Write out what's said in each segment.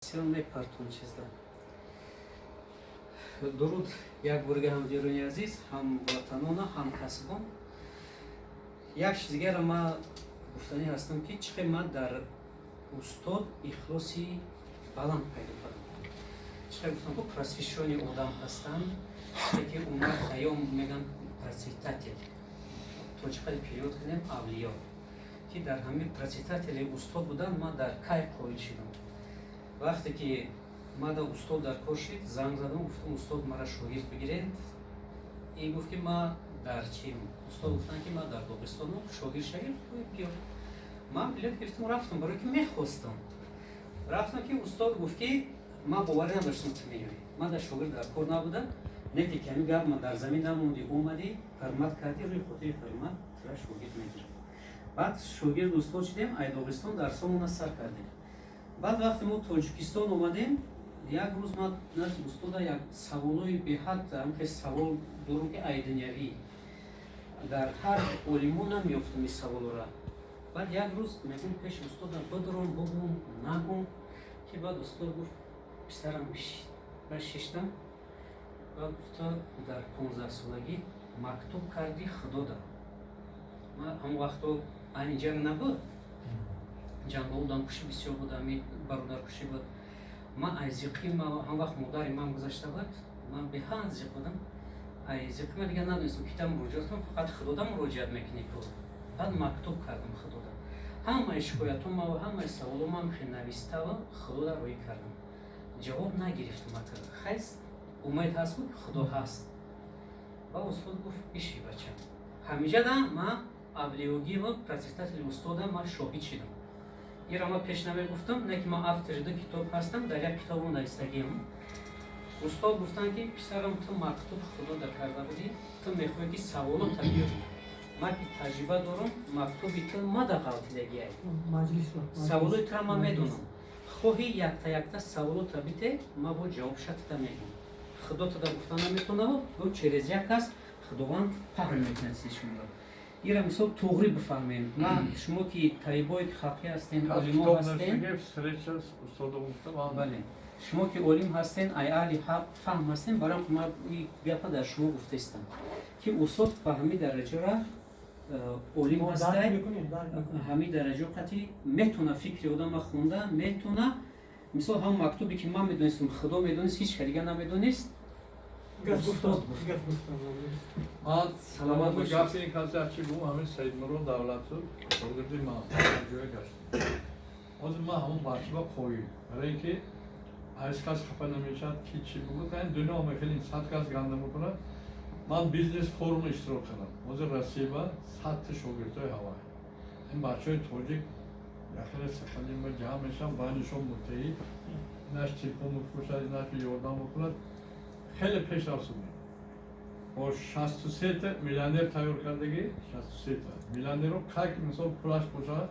Сил мепартон чизда. Дуруд як бурга, ҳамдиёрони азиз, ҳамватанона, ҳамкасбон. Як чиз дигарро ман гуфтанӣ ҳастам, ки чӣ қадр ман дар устод ихлоси баланд пайдо кардам. Чӣ қадр гуфтам, ку просвещённый одам ҳастам, ки Умар Хайём мегӯянд, процветатель, то чӣ қадр перевод кунем, авлиё, ки дар ҳамин процветатели устод будан ман дар кай қоил шудам. Вақте ки мада устод дар кор шид, занг задам, гуфтам: «Устод, мара шогирд бигиред». И гуфт, ки ма дар чим? Устод гуфтанд, ки ма дар Доғистонам, шогирд шавӣ, биё. Ман билет гирифтам, рафтам, барое ки мехостам. Рафтам, ки устод гуфт, ки ман боварӣ надоштам, ту меёӣ, ман дар шогирд дар кор набудам, не ки ками гап ма дар замин намонди, омадӣ, ҳурмат кардӣ, рӯи хотири ҳурмат тура шогирд мегирам. Баъд шогирд устод шудем, ай Доғистон дарсомона сар кардем. Баъд вақте мо Тоҷикистон омадем, як рӯз ман назди устода як саволои беҳад, ҳамхел савол дорам, ки ай дунявӣ дар ҳар олимо намеёфтам ин саволора. Баъд як рӯз мегӯм, пеши устода бидурам, бугум, нагум, ки баъд устод гуфт: «Писарам, бишид». Баъд шиштам. Баъд гуфта: «Дар 15-солагӣ мактуб кардӣ худода». Ман ҳамон вақто айни ҷанг набуд, ҷанго одамкушӣ бисёр буд, ами бародаркушӣ буд. Ман ай зиқӣ, ҳам вақт модари ман гузашта буд, ман беҳад зиқ будам. Ай зиқӣ ман дигар надонистам кита муроҷиат кунам, фақат худода муроҷиат мекунӣ ку. Баъд мактуб кардам худода, ҳамаи шикоятома ва ҳамаи саволомам хел навистава худода рӯӣ кардам. Ҷавоб нагирифтам. Ака хайс, умед ҳаст ку, ки худо ҳаст. Ва устод гуфт: «Биши, бачам». Ҳамиҷада ман авлиёгӣ ва процветатели устода ман шоҳид шидам. Ира ман пеш намегуфтам, не ки ман автори ду китоб ҳастам, дар як китобам навистагиам. Устод гуфтанд, ки писарам, ту мактуб худода карда будӣ, ту мехоҳӣ, ки саволота биёрӣ. Ман ки таҷриба дорам, мактуби ту мада ғалтидагиай, саволои тура ман медонам. Хоҳӣ, якта якта саволота бите, ман бо ҷавобша тута мегӯм. Худо туда гуфта наметонаву ӯ через як аст, Худованд паҳн мекунад чизи шуморо. Ира мисол туғрӣ бифаҳмем. Ман шумо ки табибое ки халқӣ ҳастен, олимо ҳастен, бале, шумо ки олим ҳастен, ай аҳли фаҳм ҳастен, барам ман ин гапа дар шумо гуфтаистам, ки устод ба ҳамин дараҷара олим ҳастай, ҳамин дараҷо қати метона фикри одама хонда метона. Мисол, ҳамон мактубе ки ман медонистам, Худо медонист, ҳеч ка дига намедонист. Ман саломат гапи ин касе чӣ гум, ҳамин Саидмурод Давлатов шогирди ман ҷоя гаштем. Ҳозир ман ҳамон бачаба қоил, барое ки ҳеҷ кас хафа намешавад, ки чӣ бугӯд. Ин дунё мехелин 100 кас ганда мекунад. Ман бизнес форум иштирок кардам ҳозир Россия, 100-та шогирдҳои ҳавай, ин бачаҳои тоҷик яхеле Сахалинба ҷамъ мешаванд, байнишон муттаҳид, инаш телефон мефурӯшад, инаш ёрдам мекунад. Хеле пешрафт шудем, бо 63-та миллионер тайёр кардагӣ. 63-та миллионерро как мисол пулаш бошад,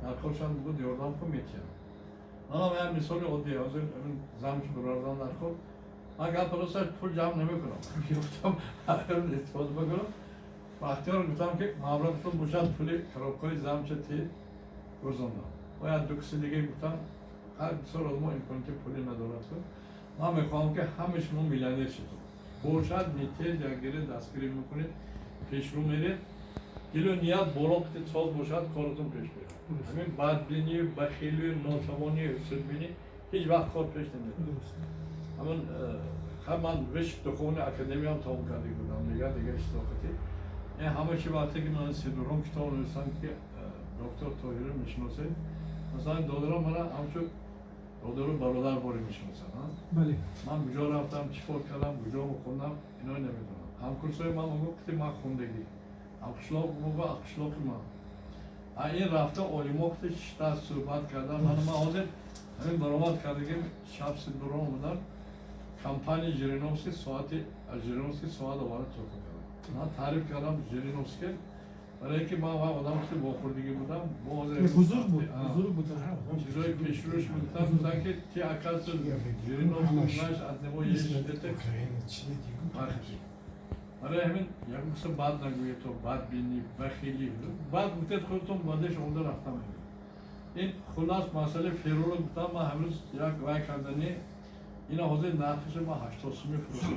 дар коршан буд, ёрдам кун, метиҳам. Манам як мисоли оддӣ: ҳозир замчи бурардан дар кор, ман гап росташ пул ҷамъ намекунам, гуфтам истифода бикунам. Бахтиёр гуфтам, ки маблағ пул бошад, пули коробкаи замча ти гузондам. Бояд ду киси диге гуфтам, ҳар бисёр одамо имконияти пулӣ надорад. Ман мехоҳам, ки ҳама шумо миллионер шудед, бошад метед, якдире дастгирӣ мекунед, пешрӯ меред, дилу ният боло қити соз бошад, коротон пеш мерад. Ҳамин бадбинӣ, бахилӣ, нотавонӣ, ҳусудбинӣ ҳеҷ вақт кор пеш намерад. Ҳамин ман высший духовный академиям тамом карда будам, дигар дигар иштироқати ин ҳама чи. Вақте ки ман сидурон китоб нависам, ки доктор Тоҳиро мешиносед, масалан, додаро мана ҳамчун додару бародар боре мешиносанд. Ман куҷо рафтам, чӣ кор кардам, куҷо хондам, ино намедонам. Ҳамкурсои ман мегӯ, ки ман хондагӣ, ҳамқишлоқ мегӯ, қишлоқи ман. Ин рафта олимо ки шита суҳбат кардам. Ман ҳозир ҳамин баромад кардагим, шаб сидурон омадам, компанияи Жириновский соати, Жириновский соат оварда туҳфа кардам. Ман таъриф кардам Жириновский, барое ки ман ва одам ки вохӯрдагӣ будам. Бузург буд, бузург буд. Чизои пешрӯш мегуфтам, гуфтам, ки ти, оказывается, Жириновский знаешь, от него есть это. Барои ҳамин ягон киса бад нагӯед, то бадбинӣ, бахилӣ бад гуфтед, худатон бадеш омода рафта мегӯед. Ин хуллас, масъалаи ферроро гуфтам. Ман ҳамрӯз як вай кардани ина, ҳозир нархиша ман 80 сум мефурӯшам.